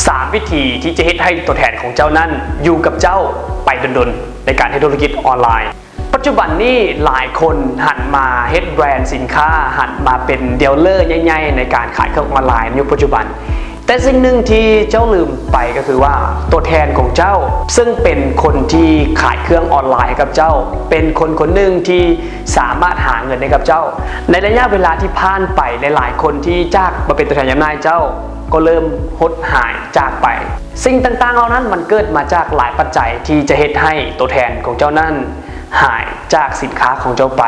ສາມວິທີທີ່ຈະເຮັດໃຫ້ຕົວແທນຂອງເຈົ້ານັ້ນຢູ່ກັບເຈົ້າໄປດົນໆ ໃນການເຮັດທຸລະກິດອອນລາຍ. ປັດຈຸບັນນີ້ຫຼາຍຄົນຫັນມາເຮັດແບຣນສິນຄ້າ, ຫັນມາເປັນດີລເລີໃຫຍ່ໆ ໃນການຂາຍເຄື່ອງອອນລາຍໃນຍຸກປັດຈຸບັນ. ແຕ່ສິ່ງໜຶ່ງທີ່ເຈົ້າລືມໄປກໍຄືວ່າ ຕົວແທນຂອງເຈົ້າ ເຊິ່ງເປັນຄົນທີ່ຂາຍເຄື່ອງອອນລາຍໃຫ້ກັບເຈົ້າ, ເປັນຄົນຄົນໜຶ່ງທີ່ສາມາດຫາເງິນໃຫ້ກັບເຈົ້າ. ໃນໄລຍະເວລາທີ່ຜ່ານໄປ, ຫຼາຍໆຄົນທີ່ຈາກມາເປັນຕົວແທນຈຳໜ່າຍເຈົ້າ ກໍເລີ່ມຫົດຫາຍຈາກໄປ. ສິ່ງຕ່າງໆເຫຼົ່ານັ້ນ ມັນເກີດມາຈາກຫຼາຍປັດໄຈທີ່ຈະເຮັດໃຫ້ຕົວແທນຂອງເຈົ້ານັ້ນຫາຍຈາກສິນຄ້າຂອງເຈົ້າໄປ.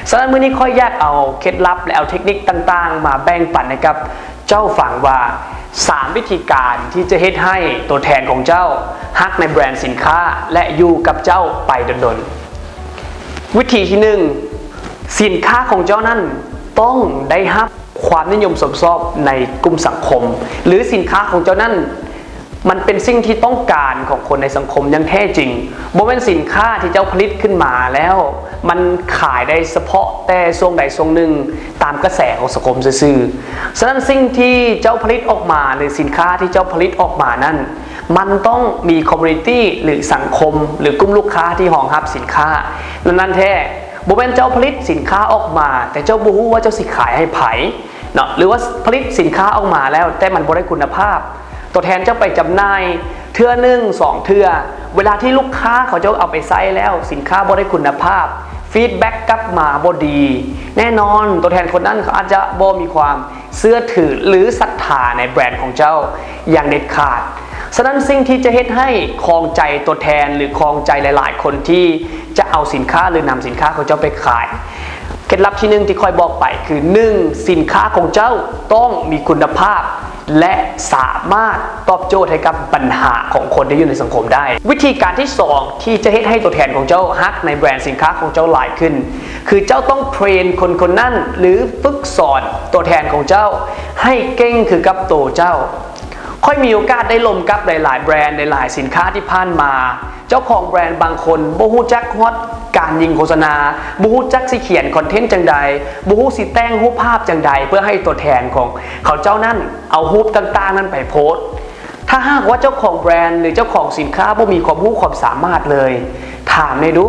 ສະນັ້ນ ມື້ນີ້ຂ້ອຍຢາກເອົາເຄັດລັບ ແລະ ເອົາເທັກນິກຕ່າງໆ ມາແບ່ງປັນໃຫ້ກັບເຈົ້າຟັງວ່າ ສາມວິທີການທີ່ຈະເຮັດໃຫ້ຕົວແທນຂອງເຈົ້າຮັກໃນແບຣນສິນຄ້າ ແລະ ຢູ່ກັບເຈົ້າໄປດົນໆ. ວິທີທີໜຶ່ງ, ສິນຄ້າຂອງເຈົ້ານັ້ນຕ້ອງໄດ້ຮັບຄວາມນິຍົມຊົມຊອບໃນກຸ່ມສັງຄົມ ຫຼື ສິນຄ້າຂອງເຈົ້ານັ້ນ ມັນເປັນສິ່ງທີ່ຕ້ອງການຂອງຄົນໃນສັງຄົມຢ່າງແທ້ຈິງ. ບໍ່ແມ່ນສິນຄ້າທີ່ເຈົ້າຜະລິດຂຶ້ນມາແລ້ວ ມັນຂາຍໄດ້ສະເພາະແຕ່ຊ່ວງໃດຊ່ວງໜຶ່ງຕາມກະແສຂອງສັງຄົມຊື່ໆ. ສະນັ້ນ ສິ່ງທີ່ເຈົ້າຜະລິດອອກມາ ຫຼື ສິນຄ້າທີ່ເຈົ້າຜະລິດອອກມານັ້ນ ມັນຕ້ອງມີຄອມມູນິຕີ້ ຫຼື ສັງຄົມ ຫຼື ກຸ່ມລູກຄ້າທີ່ຮອງຮັບສິນຄ້ານັ້ນໆແທ້. ບໍ່ແມ່ນເຈົ້າຜະລິດສິນຄ້າອອກມາ ແຕ່ເຈົ້າບໍ່ຮູ້ວ່າເຈົ້າຊິຂາຍໃຫ້ໃຜເນາະ ຫຼືວ່າຜະລິດສິນຄ້າອອກມາແລ້ວ ແຕ່ມັນບໍ່ໄດ້ຄຸນນະພາບ. ຕົວແທນເຈົ້າໄປຈຳໜ່າຍເທື່ອໜຶ່ງສອງເທື່ອ ເວລາທີ່ລູກຄ້າເຂົາເຈົ້າເອົາໄປໃຊ້ແລ້ວ ສິນຄ້າບໍ່ໄດ້ຄຸນນະພາບ ຟີດແບັກກັບມາບໍ່ດີ ແນ່ນອນ ຕົວແທນຄົນນັ້ນເຂົາອາດຈະບໍ່ມີຄວາມເຊື່ອຖື ຫຼື ສັດທາໃນແບຣນຂອງເຈົ້າຢ່າງເດັດຂາດ. ສະນັ້ນ ສິ່ງທີ່ຈະເຮັດໃຫ້ຄອງໃຈຕົວແທນ ຫຼື ຄອງໃຈຫຼາຍໆຄົນທີ່ຈະເອົາສິນຄ້າ ຫຼື ນຳສິນຄ້າຂອງເຈົ້າໄປຂາຍ ເຄັດລັບທີໜຶ່ງທີ່ຂ້ອຍບອກໄປຄື ໜຶ່ງ ສິນຄ້າຂອງເຈົ້າຕ້ອງມີຄຸນນະພາບ ແລະ ສາມາດຕອບໂຈດໃຫ້ກັບບັນຫາຂອງຄົນທີ່ຢູ່ໃນສັງຄົມໄດ້. ວິທີການທີສອງທີ່ຈະເຮັດໃຫ້ຕົວແທນຂອງເຈົ້າຮັກໃນແບຣນສິນຄ້າຂອງເຈົ້າຫຼາຍຂຶ້ນ ຄືເຈົ້າຕ້ອງເທຣນຄົນຄົນນັ້ນ ຫຼື ຝຶກສອນຕົວແທນຂອງເຈົ້າໃຫ້ເກັ່ງຄືກັບໂຕເຈົ້າ. ຂ້ອຍມີໂອກາດໄດ້ລົມກັບຫຼາຍໆແບຣນ, ຫຼາຍໆສິນຄ້າທີ່ຜ່ານມາ. ເຈົ້າຂອງແບຣນບາງຄົນບໍ່ຮູ້ຈັກຮອດການຍິງໂຄສະນາ, ບໍ່ຮູ້ຈັກຊິຂຽນຄອນເທັນຈັ່ງໃດ, ບໍ່ຮູ້ຊິແຕ່ງຮູບພາບຈັ່ງໃດ ເພື່ອໃຫ້ຕົວແທນຂອງເຂົາເຈົ້ານັ້ນເອົາຮູບຕ່າງໆນັ້ນໄປໂພສ. ຖ້າຫາກວ່າເຈົ້າຂອງແບຣນ ຫຼື ເຈົ້າຂອງສິນຄ້າບໍ່ມີຄວາມຮູ້ຄວາມສາມາດເລີຍ, ຖາມແດ່ດູ,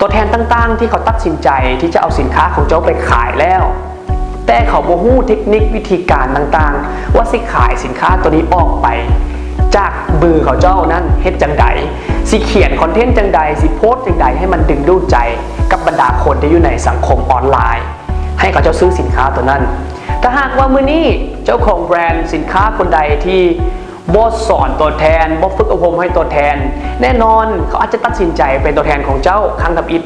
ຕົວແທນຕ່າງໆທີ່ເຂົາຕັດສິນໃຈທີ່ຈະເອົາສິນຄ້າຂອງເຈົ້າໄປຂາຍແລ້ວ ແຕ່ເຂົາບໍ່ຮູ້ເທັກນິກວິທີການຕ່າງໆ ວ່າຊິຂາຍສິນຄ້າຕົວນີ້ອອກໄປຈາກເບີເຂົາເຈົ້ານັ້ນເຮັດຈັ່ງໃດ, ຊິຂຽນຄອນເທັນຈັ່ງໃດ, ຊິໂພສຈັ່ງໃດໃຫ້ມັນດຶງດູດໃຈກັບບັນດາຄົນທີ່ຢູ່ໃນສັງຄົມອອນລາຍ ໃຫ້ເຂົາເຈົ້າຊື້ສິນຄ້າຕົວນັ້ນ. ຖ້າຫາກວ່າມື້ນີ້ເຈົ້າຂອງແບຣນສິນຄ້າຄົນໃດທີ່ ບໍ່ສອນຕົວແທນ, ບໍ່ຝຶກອົບຮົມໃຫ້ຕົວແທນ, ແນ່ນອນເຂົາອາດຈະຕັດສິນໃຈເປັນຕົວແທນຂອງເຈົ້າຄັ້ງທຳອິດ.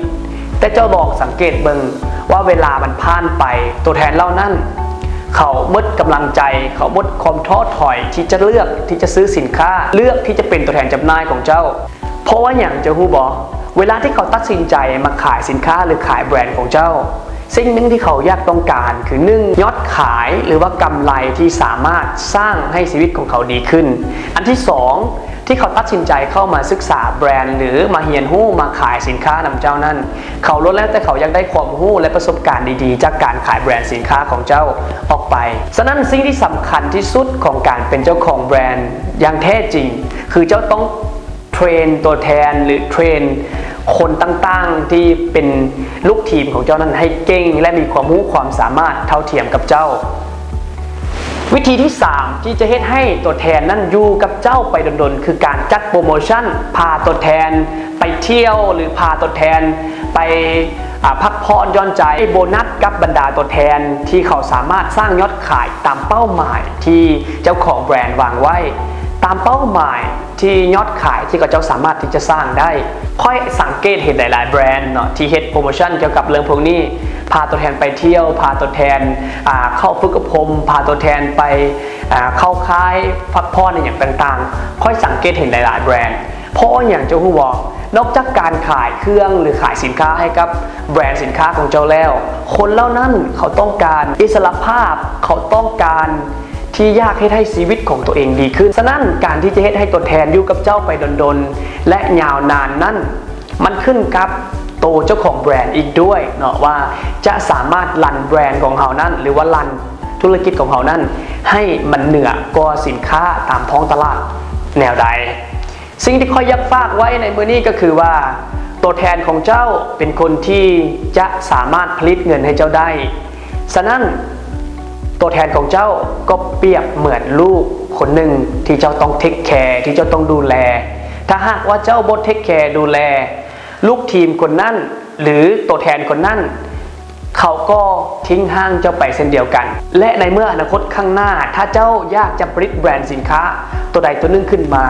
ແຕ່ເຈົ້າລອງສັງເກດເບິ່ງວ່າເວລາມັນຜ່ານໄປ, ຕົວແທນເຫຼົ່ານັ້ນ ເຂົາໝົດກຳລັງໃຈ, ເຂົາໝົດຄວາມທໍ້ຖອຍທີ່ຈະເລືອກທີ່ຈະຊື້ສິນຄ້າ, ເລືອກທີ່ຈະເປັນຕົວແທນຈຳໜ່າຍຂອງເຈົ້າ. ເພາະວ່າຫຍັງ ເຈົ້າຮູ້ບໍ່? ເວລາທີ່ເຂົາຕັດສິນໃຈມາຂາຍສິນຄ້າ ຫຼື ຂາຍແບຣນຂອງເຈົ້າ, ສິ່ງໜຶ່ງທີ່ເຂົາຢາກຕ້ອງການຄື ໜຶ່ງ ຍອດຂາຍ ຫຼືວ່າກຳໄລທີ່ສາມາດສ້າງໃຫ້ຊີວິດຂອງເຂົາດີຂຶ້ນ. ອັນທີສອງ ທີ່ເຂົາຕັດສິນໃຈເຂົ້າມາສຶກສາແບຣນ ຫຼື ມາຮຽນຮູ້ມາຂາຍສິນຄ້ານຳເຈົ້ານັ້ນ, ເຂົາລ້ວນແລ້ວແຕ່ເຂົາຢາກໄດ້ຄວາມຮູ້ ແລະ ປະສົບການດີໆ ຈາກການຂາຍແບຣນສິນຄ້າຂອງເຈົ້າອອກໄປ. ສະນັ້ນ ສິ່ງທີ່ສຳຄັນທີ່ສຸດຂອງການເປັນເຈົ້າຂອງແບຣນຢ່າງແທ້ຈິງ ຄືເຈົ້າຕ້ອງ ເທຣນຕົວແທນ ຫຼື ເທຣນຄົນຕ່າງໆທີ່ເປັນລູກທີມຂອງເຈົ້ານັ້ນໃຫ້ເກັ່ງ ແລະ ມີຄວາມຮູ້ຄວາມສາມາດເທົ່າທຽມກັບເຈົ້າ. ວິທີທີສາມ ທີ່ຈະເຮັດໃຫ້ຕົວແທນນັ້ນຢູ່ກັບເຈົ້າໄປດົນໆ ຄືການຈັດໂປຣໂມຊັນ ພາຕົວແທນໄປທ່ຽວ ຫຼື ພາຕົວແທນໄປ ອາ ພັກຜ່ອນຢ່ອນໃຈ, ໂບນັດກັບບັນດາຕົວແທນທີ່ເຂົາສາມາດສ້າງຍອດຂາຍຕາມເປົ້າໝາຍທີ່ເຈົ້າຂອງແບຣນວາງໄວ້, ຕາມເປົ້າໝາຍ ທີ່ຍອດຂາຍທີ່ເຂົາເຈົ້າສາມາດທີ່ຈະສ້າງໄດ້. ຂ້ອຍສັງເກດເຫັນຫຼາຍໆແບຣນເນາະ ທີ່ເຮັດໂປຣໂມຊັນກ່ຽວກັບເລື່ອງພວກນີ້, ພາຕົວແທນໄປທ່ຽວ, ພາຕົວແທນ ອາ ເຂົ້າຝຶກອົບຮົມ, ພາຕົວແທນໄປ ອາ ເຂົ້າຄ້າຍພັກຜ່ອນອີ່ຫຍັງຕ່າງໆ. ຂ້ອຍສັງເກດເຫັນຫຼາຍໆແບຣນ. ເພາະຫຍັງ ເຈົ້າຮູ້ບໍ່? ນອກຈາກການຂາຍເຄື່ອງ ຫຼື ຂາຍສິນຄ້າໃຫ້ກັບແບຣນສິນຄ້າຂອງເຈົ້າແລ້ວ, ຄົນເຫຼົ່ານັ້ນເຂົາຕ້ອງການອິດສະຫຼະພາບ, ເຂົາຕ້ອງການ ທີ່ຢາກເຮັດໃຫ້ຊີວິດຂອງຕົວເອງດີຂຶ້ນ. ສະນັ້ນ ການທີ່ຈະເຮັດໃຫ້ຕົວແທນຢູ່ກັບເຈົ້າໄປດົນໆ ແລະ ຍາວນານນັ້ນ, ມັນຂຶ້ນກັບໂຕເຈົ້າຂອງແບຣນອີກດ້ວຍເນາະ ວ່າຈະສາມາດຣັນແບຣນຂອງເຮົານັ້ນ ຫຼືວ່າຣັນ ທຸລະກິດຂອງເຮົານັ້ນ ໃຫ້ມັນເໜືອກວ່າສິນຄ້າຕາມທ້ອງຕະຫຼາດແນວໃດ. ສິ່ງທີ່ຂ້ອຍຢາກຝາກໄວ້ໃນມື້ນີ້ກໍຄືວ່າ ຕົວແທນຂອງເຈົ້າເປັນຄົນທີ່ຈະສາມາດຜະລິດເງິນໃຫ້ເຈົ້າໄດ້. ສະນັ້ນ, ຕົວແທນຂອງເຈົ້າກໍປຽບເໝືອນລູກຄົນໜຶ່ງທີ່ເຈົ້າຕ້ອງເທກແຄ, ທີ່ເຈົ້າຕ້ອງດູແລ. ຖ້າຫາກວ່າເຈົ້າບໍ່ເທກແຄ, ດູແລ ລູກທີມຄົນນັ້ນ ຫຼື ຕົວແທນຄົນນັ້ນ, ເຂົາກໍຖິ້ມຮ້າງເຈົ້າໄປເຊັ່ນດຽວກັນ. ແລະ ໃນເມື່ອອະນາຄົດຂ້າງໜ້າ, ຖ້າເຈົ້າຢາກຈະຜະລິດແບຣນສິນຄ້າຕົວໃດຕົວໜຶ່ງຂຶ້ນມາ,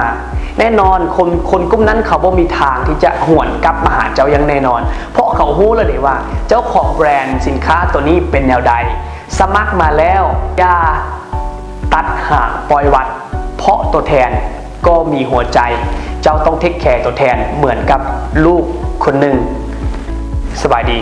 ແນ່ນອນຄົນ, ຄົນກຸ່ມນັ້ນເຂົາບໍ່ມີທາງທີ່ຈະຫວນກັບມາຫາເຈົ້າຢ່າງແນ່ນອນ, ເພາະເຂົາຮູ້ແລ້ວເດ້ວ່າເຈົ້າຂອງແບຣນສິນຄ້າຕົວນີ້ເປັນແນວໃດ. ສະໝັກມາແລ້ວ, ຢ່າຕັດຫາງປ່ອຍວັດ, ເພາະຕົວແທນກໍມີຫົວໃຈ. ເຈົ້າຕ້ອງເທກແຄຕົວແທນເໝືອນກັບລູກຄົນໜຶ່ງ. ສະບາຍດີ.